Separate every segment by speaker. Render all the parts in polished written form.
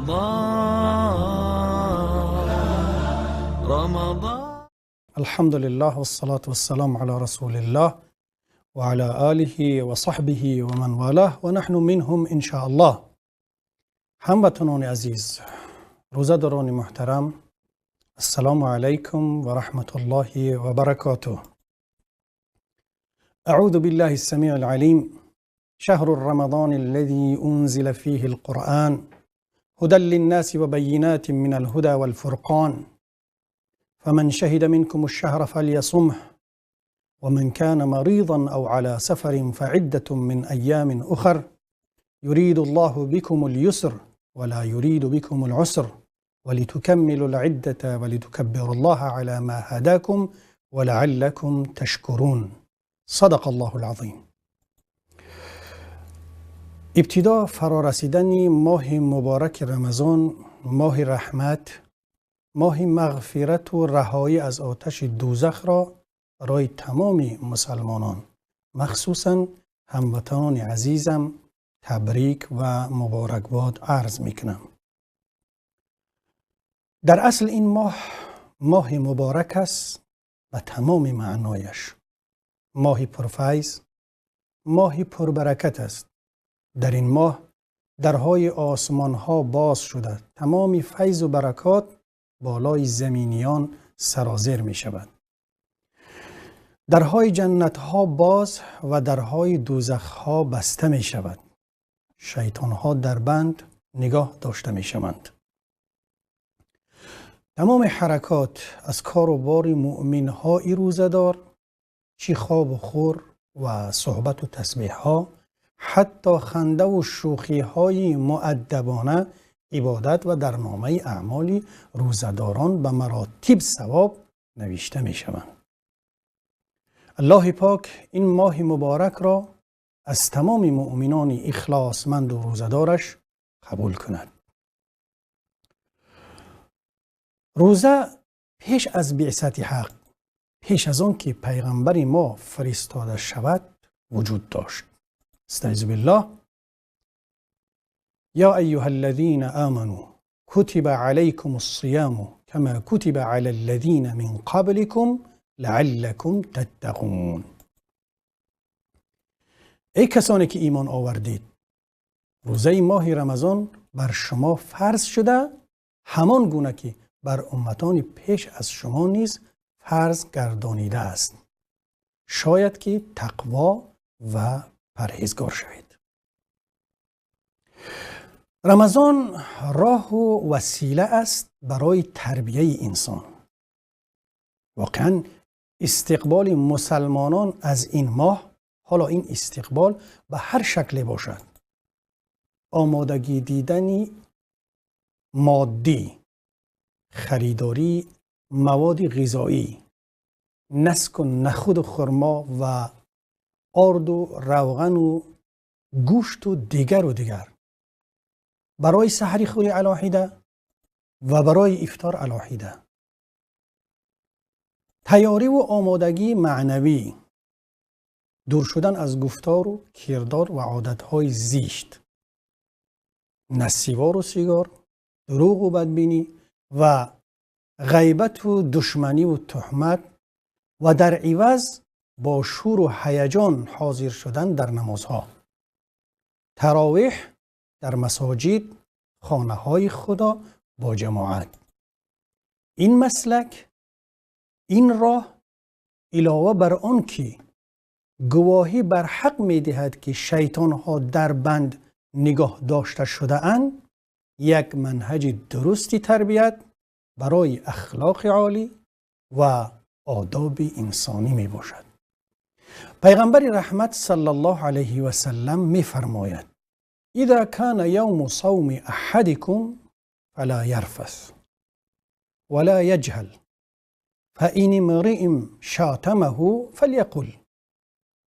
Speaker 1: رمضان رمضان.
Speaker 2: الحمد لله والصلاة والسلام على رسول الله وعلى آله وصحبه ومن والاه ونحن منهم إن شاء الله. هموطنان عزیز، روزه‌داران محترم، السلام علیکم و رحمت الله و برکاته. اعوذ بالله السمیع العلیم. شهر رمضان الذي أنزل فيه القرآن هدى للناس وبينات من الهدى والفرقان فمن شهد منكم الشهر فليصمه ومن كان مريضا أو على سفر فعدة من أيام أخر يريد الله بكم اليسر ولا يريد بكم العسر ولتكملوا العدة ولتكبروا الله على ما هداكم ولعلكم تشكرون. صدق الله العظیم. ابتدا فرارسیدن ماه مبارک رمضان، ماه رحمت، ماه مغفرت و رهایی از آتش دوزخ را برای تمام مسلمانان، مخصوصا هموطنان عزیزم، تبریک و مبارکباد عرض میکنم. در اصل این ماه، ماه مبارک است به تمام معنایش. ماه پرفیض، ماه پربرکت است. در این ماه درهای آسمان ها باز شده، تمام فیض و برکات بالای زمینیان سرازیر می شود. درهای جنت ها باز و درهای دوزخ ها بسته می شود. شیطان ها در بند نگاه داشته می شوند. تمام حرکات از کار و بار مؤمن های روزه‌دار، چی خواب و خور و صحبت و تسبیح ها، حتی خنده و شوخی های مؤدبانه، عبادت و در نامه اعمال روزه‌داران به مراتب ثواب نوشته می شوند. الله پاک این ماه مبارک را از تمام مؤمنان اخلاصمند و روزه‌دارش قبول کند. روزه پیش از بعثت حق، پیش از آن که پیغمبر ما فرستاده شود، وجود داشت. استعیذ بالله. یا ایها الذین آمنوا کتب علیکم الصیام کما کتب علی الذین من قبلکم لعلکم تتقون. ای کسانی که ایمان آوردید، روزه ماه رمضان بر شما فرض شده، همان گونه که بر امتان پیش از شما نیز فرض گردانیده است، شاید که تقوا و پرهیزگار شوید. رمضان راه و وسیله است برای تربیه انسان. واقعا استقبال مسلمانان از این ماه، حالا این استقبال به هر شکل باشد، آمادگی دیدن مادی، خریداری مواد غذایی، نسک و نخود و خرما و آرد و روغن و گوشت و دیگر و دیگر، برای سحری خوری علاحده و برای افطار علاحده، تیاری و آمادگی معنوی، دور شدن از گفتار و کردار و عادتهای زیشت، نسیوار و سیگار، دروغ و بدبینی و غیبت و دشمنی و تهمت، و در عوض با شور و هیجان حاضر شدن در نمازها، تراویح در مساجد، خانه های خدا با جماعت. این مسلک، این راه، علاوه بر آن که گواهی بر حق می دهد که شیطان ها در بند نگاه داشته شده اند، یک منهج درستی تربیت برای اخلاق عالی و آداب انسانی می باشد. پیغمبر رحمت صلی الله علیه و سلم می فرماید: اذا كان يوم صوم احدكم فلا يرفث ولا يجهل فإن امرئ شاتمه فليقل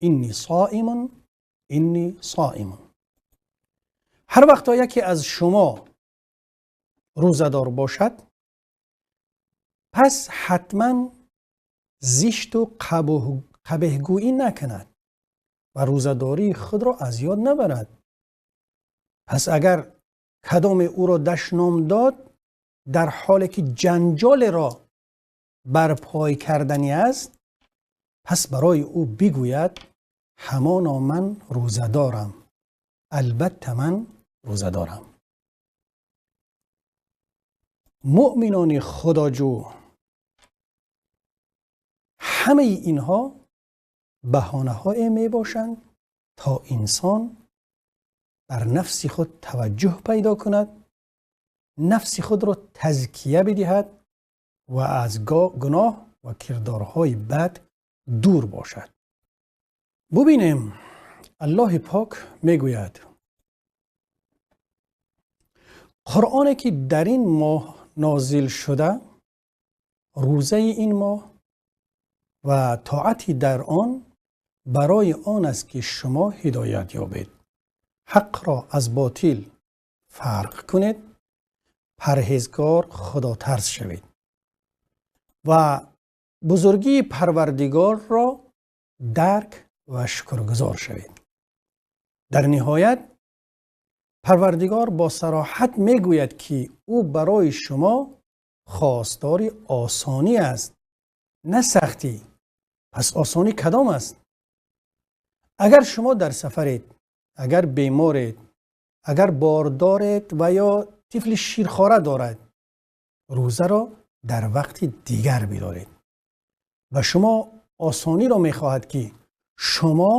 Speaker 2: إني صائم إني صائم. هر وقت یکی از شما روزه‌دار باشد، پس حتما زشت و قبیح‌گویی نکند و روزه‌داری خود را از یاد نبرد. پس اگر Кадоме ӯро дашном дод, дар ҳоле ки ҷанҷолеро барпой кардани аст, пас барои ӯ бигӯяд: ҳамоно ман рӯзадорам, албатта ман рӯзадорам. Муъминони худоҷӯ, ҳамаи инҳо баҳонаҳое мебошанд, то инсон бар нафси худ таваҷҷӯҳ пайдо кунад, нафси худро тазкия бидиҳад ва аз гуноҳ ва кирдорҳои бад дур бошад. Бубинем, Аллоҳи пок мегӯяд: Қуръоне ки дар ин моҳ нозил шуда, рӯзаи ин моҳ ва тоати дар он барои он аст, ки шумо ҳидоят ёбед, ҳақро аз ботил фарқ кунед, парҳезгор худотарс шавед ва бузургии Парвардигорро дарк ва шукргузор шавед. Дар ниҳоят Парвардигор бо сароҳат мегӯяд, ки ӯ барои шумо хостори осонӣ аст, на сахтӣ. Пас осонӣ кадом аст? Агар шумо дар сафаред, агар беморед, агар бордоред ва ё тифли ширхора дорад, рӯзаро дар вақти дигар бидоред. Ба шумо осониро мехоҳад, ки шумо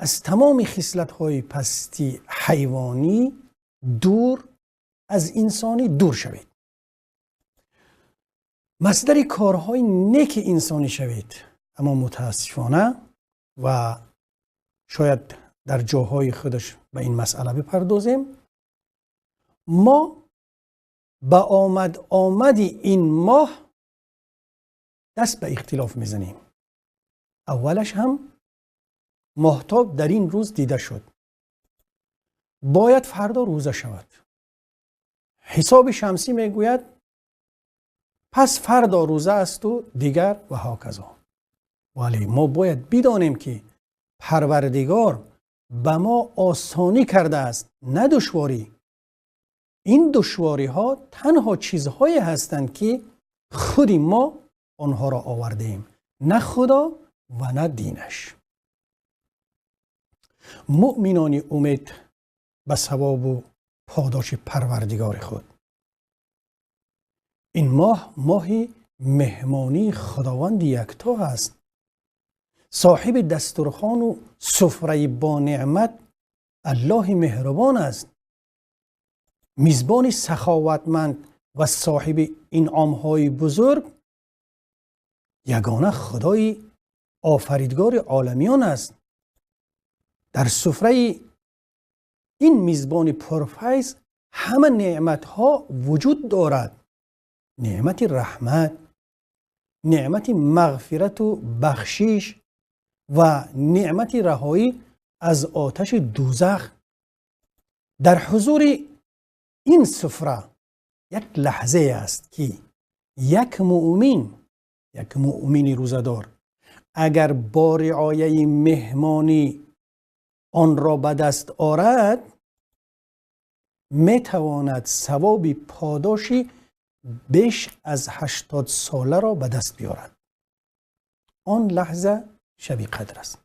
Speaker 2: аз тамоми хислатҳои пасти ҳайвонӣ дур, аз инсонӣ дур шавед, масдари корҳои неки инсонӣ шавед. Аммо мутаассифона, ва шояд дар ҷоҳои худаш ба ин масъала бипардозем, мо ба омад омади ин моҳ даст ба ихтилоф мезанем. Аввалаш ҳам моҳтоб дар ин рӯз дида шуд, бояд фардо рӯза шавад. Ҳисоби шамсӣ мегӯяд, пас фардо рӯза асту дигар ва ҳоказо. Вале мо бояд бидонем, ки Парвардигор ба мо осонӣ кардааст, на душворӣ. Ин душвориҳо танҳо чизҳое ҳастанд, ки худи мо онҳоро овардаем, на Худо ва на динаш. Муъминони умед ба савобу подоши Парвардигори худ, ин моҳ моҳи меҳмонии Худованди якто аст. Соҳиби дастурхону суфраи бонеъмат Аллоҳи меҳрубон аст. Мизбони саховатманд ва соҳиби инъомҳои бузург ягона Худои офаридгори оламиён аст. Дар суфраи ин мизбони пурфайз ҳама неъматҳо вуҷуд дорад: неъмати раҳмат, неъмати мағфирату бахшиш ва неъмати раҳоӣ аз оташи дӯзах. Дар ҳузури ин суфра як лаҳзае аст, ки як муъмин, як муъмини рӯзадор, агар бо риояи меҳмонӣ онро ба даст орад, метавонад савоби подоши беш аз 80 соларо ба даст биёрад. Он лаҳза шаби қадр аст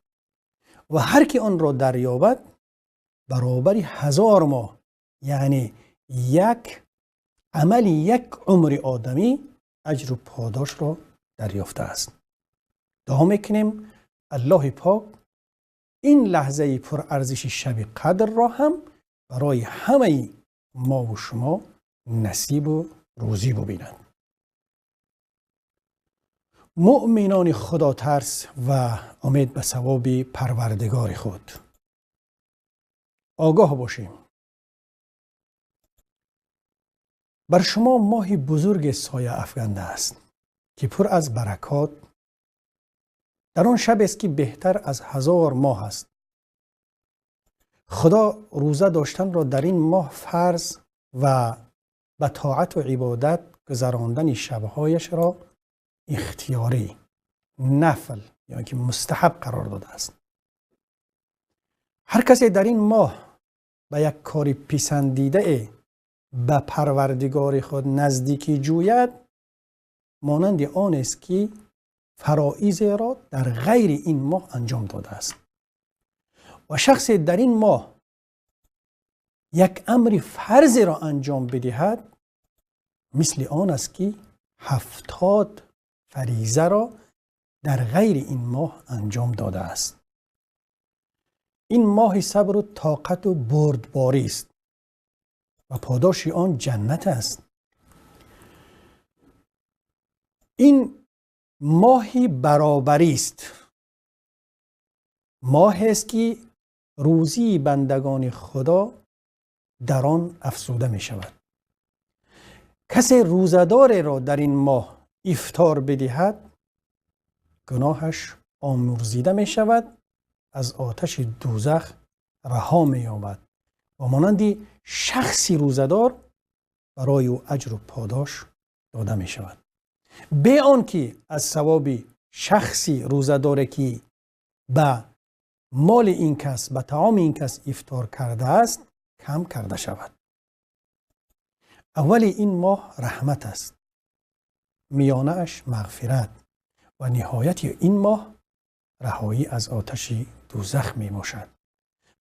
Speaker 2: ва ҳар ки онро дарёбад, баробари 1000 моҳ, яъне як амали як умри одамӣ, аҷру подошро дарёфтааст. Дуо мекунем, Аллоҳи пок ин лаҳзаи пурарзиши шаби қадрро ҳам барои ҳамаи мову шумо насибу рӯзӣ бубинад. Муъминони худотарс ва умед ба савоби Парвардигори худ, огоҳ бошем: бар шумо моҳи бузурге соя афганда аст, ки пур аз баракот дар он шабест, ки беҳтар аз 1000 моҳ аст. Худо рӯза доштанро дар ин моҳ фарз ва ба тоату ибодат гузарондани шабҳояшро ихтиёрӣ, нафл ё ки мустаҳаб қарор додааст. Ҳар касе дар ин моҳ ба як кори писандидае به پروردگار خود نزدیکی جوید مانند آن است که فرائض را در غیر این ماه انجام داده است. و شخص در این ماه یک امر فرض را انجام بدهد مثل آن است که 70 فریضه را در غیر این ماه انجام داده است. این ماه صبر و طاقت و بردباری است و پاداش آن جنت است. این ماهی برابری است، ماه است که روزی بندگان خدا در آن افزوده می شود. کسی روزه‌دار را در این ماه افطار بدهد گناهش آمرزیده می شود، از آتش دوزخ رها می یابد و مانند شخصی روزه‌دار برای او اجر و پاداش داده می شود، به آنکه از ثواب شخصی روزه‌دار که به مال این کس، به طعام این کس افطار کرده است کم کرده شود. اول این ماه رحمت است، میانه اش مغفرت و نهایت این ماه رهایی از آتش دوزخ می باشد.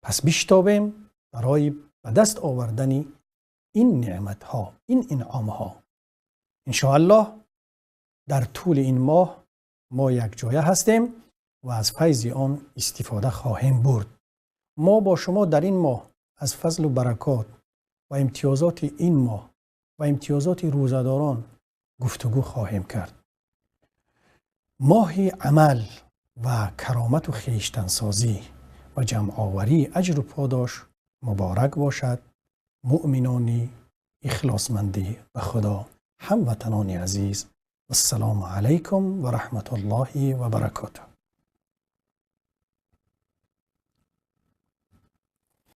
Speaker 2: پس بشتابیم برای به دست آوردن این نعمت ها، این انعام ها. ان شاء الله در طول این ماه ما یک جایه هستیم و از فیض آن استفاده خواهیم برد. ما با شما در این ماه از فضل و برکات و امتیازات این ماه و امتیازات روزه‌داران گفتگو خواهیم کرد. ماه عمل و کرامت و خویشتنسازی و جمع‌آوری اجر و پاداش مبارک باشد. مؤمنانی اخلاصمندی به خدا، هموطنان عزیز، السلام علیکم و رحمت الله و برکاته.